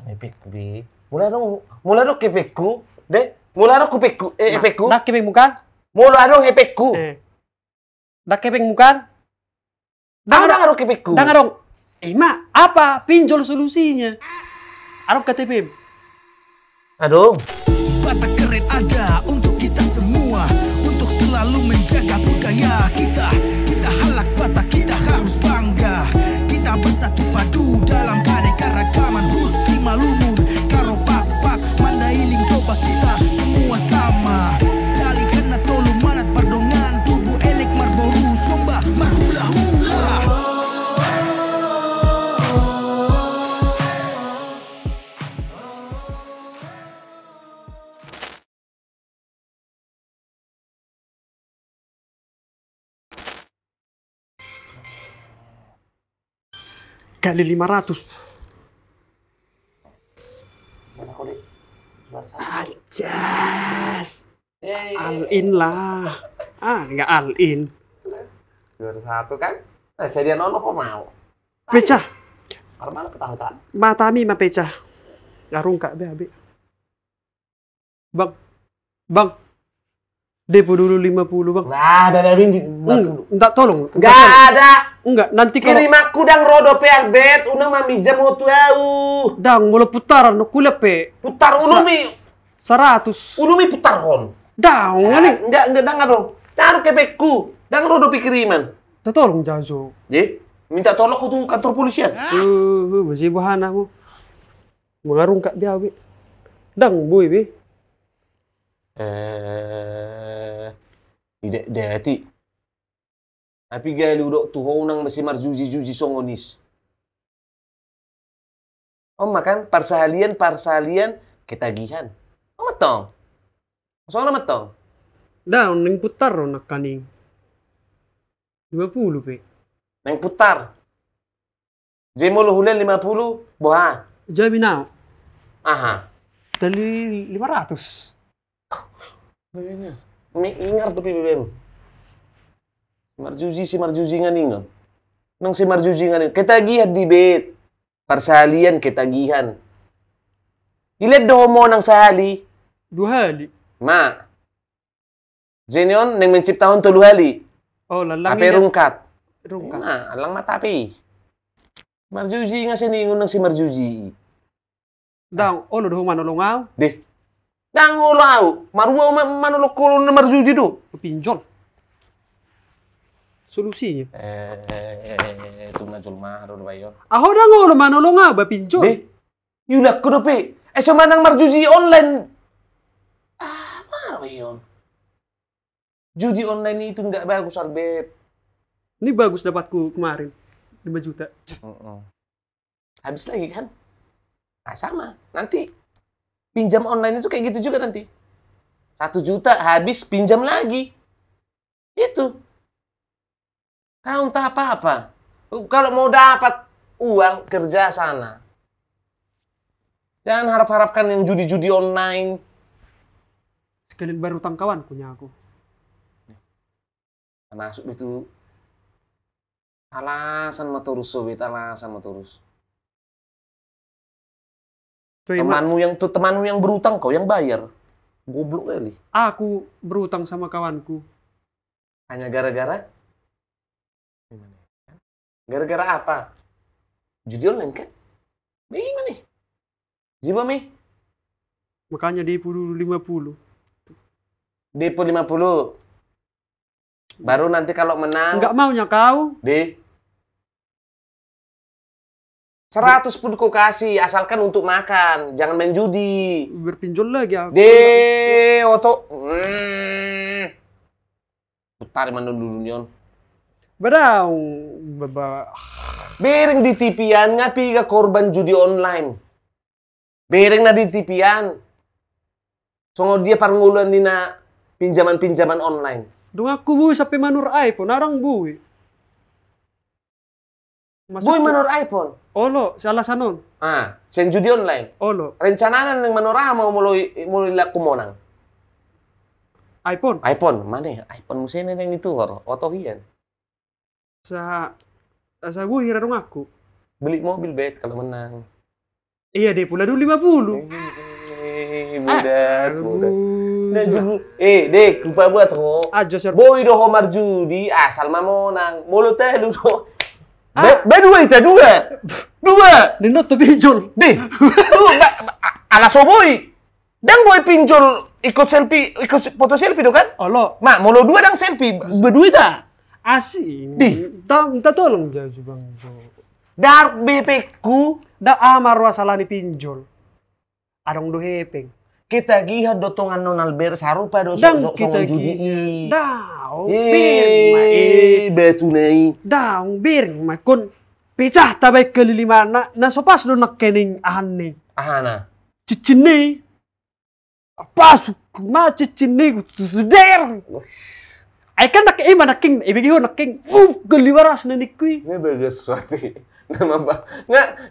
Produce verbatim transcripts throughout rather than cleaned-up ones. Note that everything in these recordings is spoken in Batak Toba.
Epek be. Molo adong, molo adong epekku. De, molo adong epekku, eh, epekku. Ndang epekmu kan? Molo adong epekku. Eh. Ndang epekmu kan? Ndang adong epekku. Ndang adong. Eh, ima, apa pinjol solusinya? Adong K T P-mu? Adong. Batak Keren ada untuk kita semua, untuk selalu menjaga budaya kita. Kita halak Batak, kita harus bangga. Kita bersatu padu dalam keanekaragaman. Hus Simalungun, Karo Pakpak, Mandailing, Toba, kita semua sama. Dalikan na tolu manat pardongan, tubu elek marboru, somba marhula-hula. Kali lima ratus. Anjas. All in lah. Ah, nggak all in. Juara satu kan? Nah, saya dia nono kok mau. Pecah. Mata mi ma pecah. Ngarungkap be, be. Bang. Bang. Depo dulu lima puluh, Bang. Nah, ada, ada, Bang. Nggak, tolong. Nggak ada. Nggak, nanti kalau kirim aku ndang ro dope, Albert, unang maminjam ho tu au. Ndang, molo putaran, no, kulep pe. Putar ulu mi. Seratus. Ulu mi putarhon. Ndang, nggak, nggak, ndang, ndang. Taruh ke bekku. Ndang ro dope kiriman. Nda tolong jajo. Ye? Minta tolong ho tu kantor polisian. Eh, eh, basi boha anakmu. Mangarungkap be au be. Ndang boi be. Eh, ida dati. Tapi gale hudok tu ho unang muse marjuji-juji songon i. On ma kan, parsahalian, parsahalian, ketagihan. On ma tong. Songon on ma tong. Ndang, naeng putar ho nangkaning. Lima puluh pe. Naeng putar. Jadi molo hulehon lima puluh, boha? Jamin au. Aha. Kali lima ratus. Ingar dope bebem. Marjuji, si marjuji nga ningon. Nang si marjuji nga ningon. Ketagihan di bet. Parsahalian ketagihan. Ilet do ho monang sahali. Dua hali. Ma. Jadi on naeng menciptahon tolu hali. Oh, lalang. Ape rungkat? Rungkat. Nah, alang mata ape i. Marjuji nga siningon nang si marjuji. Ndang, olo do ho manolong au? Deh. Ndang olo au. Marua ma-, manolong ho na marjuji do. Pinjol. Solusinya. Eh, eh, eh, eh, tung na jolma do do bayon. Aho ndang olo manolong au ba pinjol. Deh. Iulakku dope. Eh, so manang marjuji online. Ah, maro bayon. Judi online itu nggak bagus, Albert. Ini bagus dapatku kemarin, lima juta. Mm-mm. Habis lagi kan? Nah, sama. Nanti pinjam online itu kayak gitu juga nanti. Satu juta habis, pinjam lagi. Itu. Kau entah apa-apa. Kalau mau dapat uang, kerja sana. Jangan harap-harapkan yang judi-judi online. Sekalian berutang kawanku nya aku. Masuk itu. Alasan ma torus, sobet, alasan ma torus. Temanmu yang, tu temanmu yang berutang, kau yang bayar. Goblok kali. Aku berutang sama kawanku. Hanya gara-gara? Gara-gara apa? Judi online kan? Bagaimana nih? Jiwa mi? Makanya depo dulu lima puluh. Depo lima puluh. Baru nanti kalau menang. Nggak maunya kau. Deh. Seratus pun ku kasih, asalkan untuk makan, jangan main judi. Berpinjol lagi aku. Deh, oto. Hmm. Putar mandon dulu nion. Badau, baba. Bereng di T V-an nga piga korban judi online. Bereng na di T V-an. Songon dia parngoluan ni na pinjaman-pinjaman online. Dung aku bui sampe manor iPhone, arang bui. Bui manor iPhone. Olo, si alasan on. Ah, sian judi online. Olo. Rencanana naeng manor aha ma molo i-, molo ilakku monang? iPhone. iPhone, mana iPhone muse naeng itu, oto hian. Sa, sa bui hira dong aku. Beli mobil bet kalau menang. Iya, de pula dulu lima puluh. Eh, budak, budak. Nah, jubu. Eh, de, kupabuat ho. Ajo, sir. Boi do ho marjudi, asal ma monang. Molo tolu do. Ba, ba dua ita, dua. Dua. Ninna tu pinjol. De. Dua, ba, ba, ala so boi. Ndang boi pinjol ingkon selfie, ingkon se-, foto selfie do kan? Olo. Ma, molo dua ndang selfie, ba dua ita. Asing. Di. Nta, nta tolong jaju bang jo. Dar B P ku. Nda ama roa sala ni pinjol. Adong do hepeng. Ketagihan do tongan non Albert sarupa do so-, songon judi i. Daong, bereng ma, eh. Batu na i. Daong, bereng ma, kon pecah tabaen halilimana, na so pas do nangkining ahanna i. Ahana. Cicinna i. Pas ma cicinna i, suder. Ai kan nangkin, ima nangkin, ibege ho nangkin, uh, geli baras na ningku i. Nga bagas suati. Nga,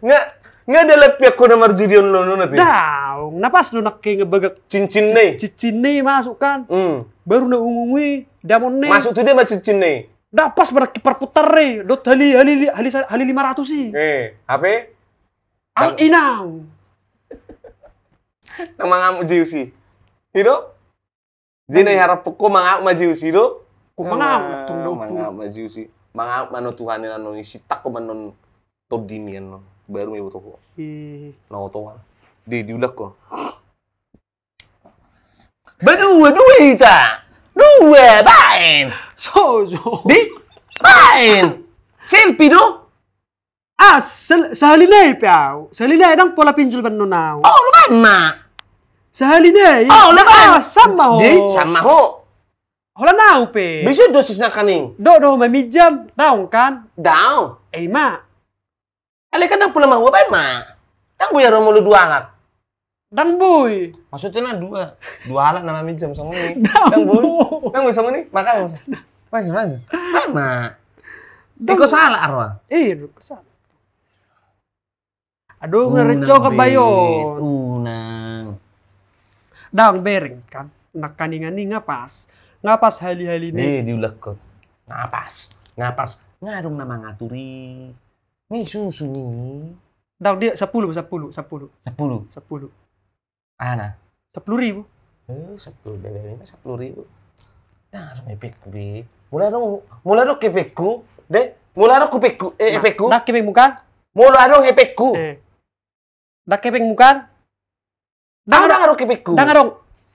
nga, nga dalam piak ko na marjudi on lo, no, nanti. Daong, na pas do nangkin bagak cincin ni. Cincin ni masuk kan. Hmm. Baru na ungu-ungu i, damon ni. Masuk tu dia ma cincin ni. Da pas ma nangkin parputar i, dot hali, hali, hali, hali lima ratus i. Eh, hape? Al inang. Na mangamuk jius i. Ido? Jadi na iharap ko mangamuk ma jius i do? Ko mangamuk, ah, mangamuk ma jius i. Mangamuk ma non Tuhan i annon i, sitak ko ma non tondimi annon. Baru ma iboto ho. Ih. Na oto kan. Di, diulak ko. Ba dua, dua ita. Dua, baen. So, so. Di, baen. Selfie do? Ah, sel-, sahali nai pe au. Sahali nai ndang pola pinjol baenon au. Oh, lo baen ma. Sahali nai. Oh, lo baen. Ah, sama ho. Di, sama ho. Holan au pe. Bisa dosis nangkining. Do, do, maminjam. Daong kan? Daong. Eh, ima. Alai kan ndang pola maua, baen ma. Ndang boi ro molo dua halak. Ndang boi. Maksudna dua. Dua halak na maminjam songon i. Ndang boi. Ndang boi songon i. Makanya. Masih, masih. Baen ma. Ndang. Iko salah arwa. Iya, iko salah. Aduh, ngereco ka bayo. Unang. Ndang bereng kan. Nangkining i nga pas. Nga pas hali-hali ni. Eh, diulak ko. Nga pas. Nga pas. Nga adong na mangatur i. Ni susu ni. Ndang dia, sepuluh, sepuluh, sepuluh. Sepuluh. Sepuluh. Ana. Sepuluh ribu. Eh, sepuluh, bebe, ini sepuluh ribu. Ndang adong hepengku, be. Molo adong, molo adong hepengku, de. Molo adong hepengku, eh, hepengku. Ndang hepengmu kan? Molo adong hepengku. Eh. Ndang hepengmu kan? Ndang adong hepengku. Ndang adong.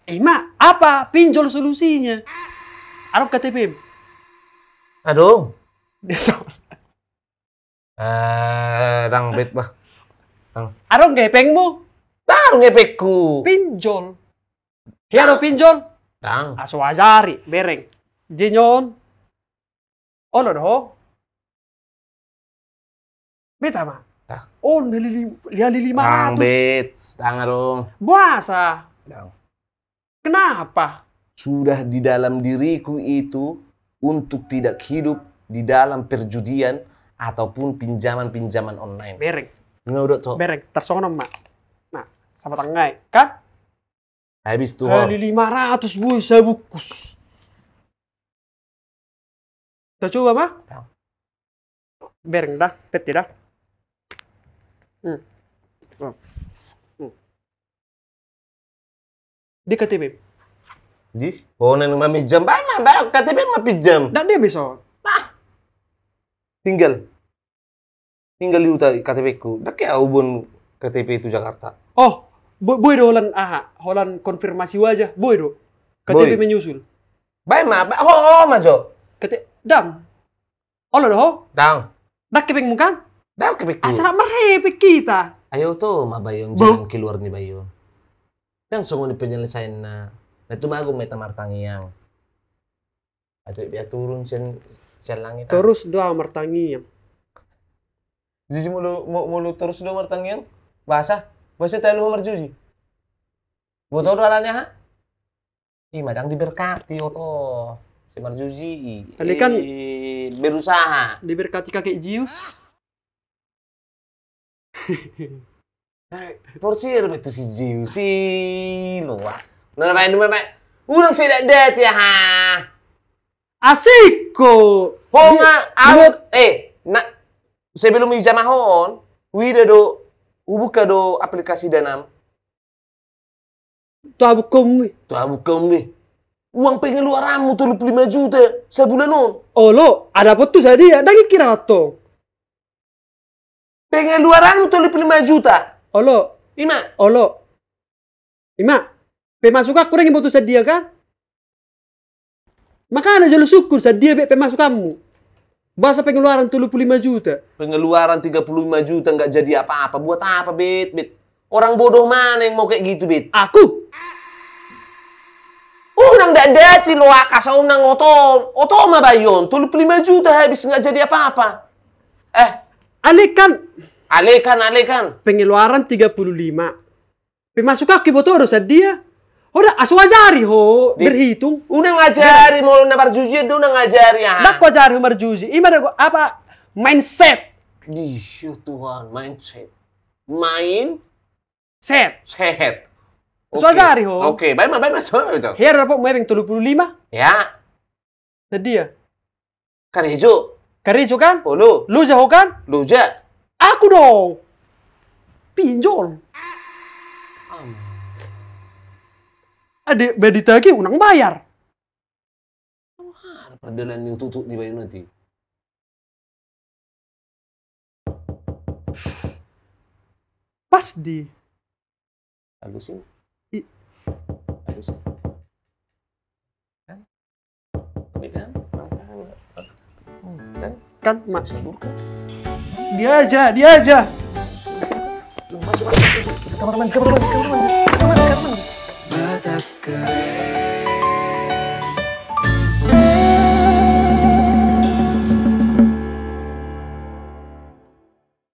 Eh, ima, apa pinjol solusinya? Adong K T P-mu? Adong. Dia so- Eh, ndang bet bah. Ndang. Adong hepengmu? Ndang adong hepengku. Pinjol. Hea do pinjol? Ndang. Ah, so ajari, bereng. Jenyon. Olo do ho. Beta ma. Dah. Oh, hali li-, hali lima ratus. Ndang bet, ndang adong. Boasa? Ndang. Kenapa? Sudah di dalam diriku itu untuk tidak hidup di dalam perjudian ataupun pinjaman-pinjaman online. Bereng. Nga udok to. Bereng, tarsongon on ma. Nah, sama tangai, kan? Habis tu. Hali lima ratus boi sabungkus. Tacoba ma? Ndang. Bereng da, pette da. Hmm. Oh. Hmm. Di K T P. Di? Oh, na maminjam. Baen ma, baen K T P maminjam. Ndang dia bisa. Ah. Tinggal. Tinggal di huta K T P-ku. Ndang hea au boan K T P tu Jakarta. Oh, bo-, boi do holan aha? Holan konfirmasi wajah, boi do. K T P menyusul. Baen ma, ba-, ho, ho ma jo. K T P, ndang. Olo do ho? Ndang. Ndang hepengmu kan? Ndang hepengku. Asal marhepeng hita. Ayo to ma bayon jalan keluar ni bayon. Ndang songon i penyelesaianna. Na tumagon ma hita martangiang. Atik dia turun sian, sian langit. Torus do au martangiang. Jadi molo, mo-, molo torus do au martangiang, boasa? Boasa talu ho marjuji? Boto do alani aha? Ima ndang diberkati oto. Si marjuji i. Alai kan berusaha. Diberkati kakek Jius. Porsir betul si Jius i loa. Nah, baen, baen, baen. Unang sedak-sedak ya ha. Asik ko. Ho nga, au, eh, na, sebelum i jamaah on, huida do Hubuka do aplikasi Danam. Tu abu komi. Tu abu komi. Uang pengeluaranmu tolu pulu lima juta sabulan on. Olo, adapottu sadia, ndang ingkira antong. Pengeluaranmu tolu pulu lima juta. Olo. Ima. Olo. Ima. Pemasukanku ndang imboto sadia kan? Makana jolo sungkun sadia be pemasukanmu. Boasa pengeluaran tolu pulu lima juta. Pengeluaran tiga puluh lima juta nggak jadi apa-apa. Buat apa, Bet? Bet. Orang bodoh mana yang mau kayak gitu, Bet? Aku. Unang dati loak asa unang oto, oto ma bahen on, tolu pulu lima juta habis nggak jadi apa-apa. Eh. Alekan. Alekan, alekan. Pengeluaran tiga puluh lima. Pemasukanku iboto do sadia. Oda, asa huajari ho berhitung. Unang ajari, molo na marjuji do unang ajari, aha. Ndang huajari ho marjuji. Ima do apa, mindset. Iyo Tuhan, mindset. Main. Set. Set. Asa huajari ho. Oke, baen ma, baen ma, baen ma. Hea do dapotmu hepeng tolu pulu lima? Ya. Sadia? Karejo. Karejo kan? Olo. Loja ho kan? Loja. Aku dong. Pinjol. Am. Ade, be ditagi unang bayar. Aha, perdalan ni ututu di bayu nanti. Pas di. Halusin. I- Halusin. Kan? Ini kan? Kan? Kan, Mak. Bisa buka. Dia aja, dia aja. Masuk, masuk, masuk, masuk. Kamar mandi, kamar mandi, kamar mandi. Kamar mandi, kamar mandi. Batak Kare.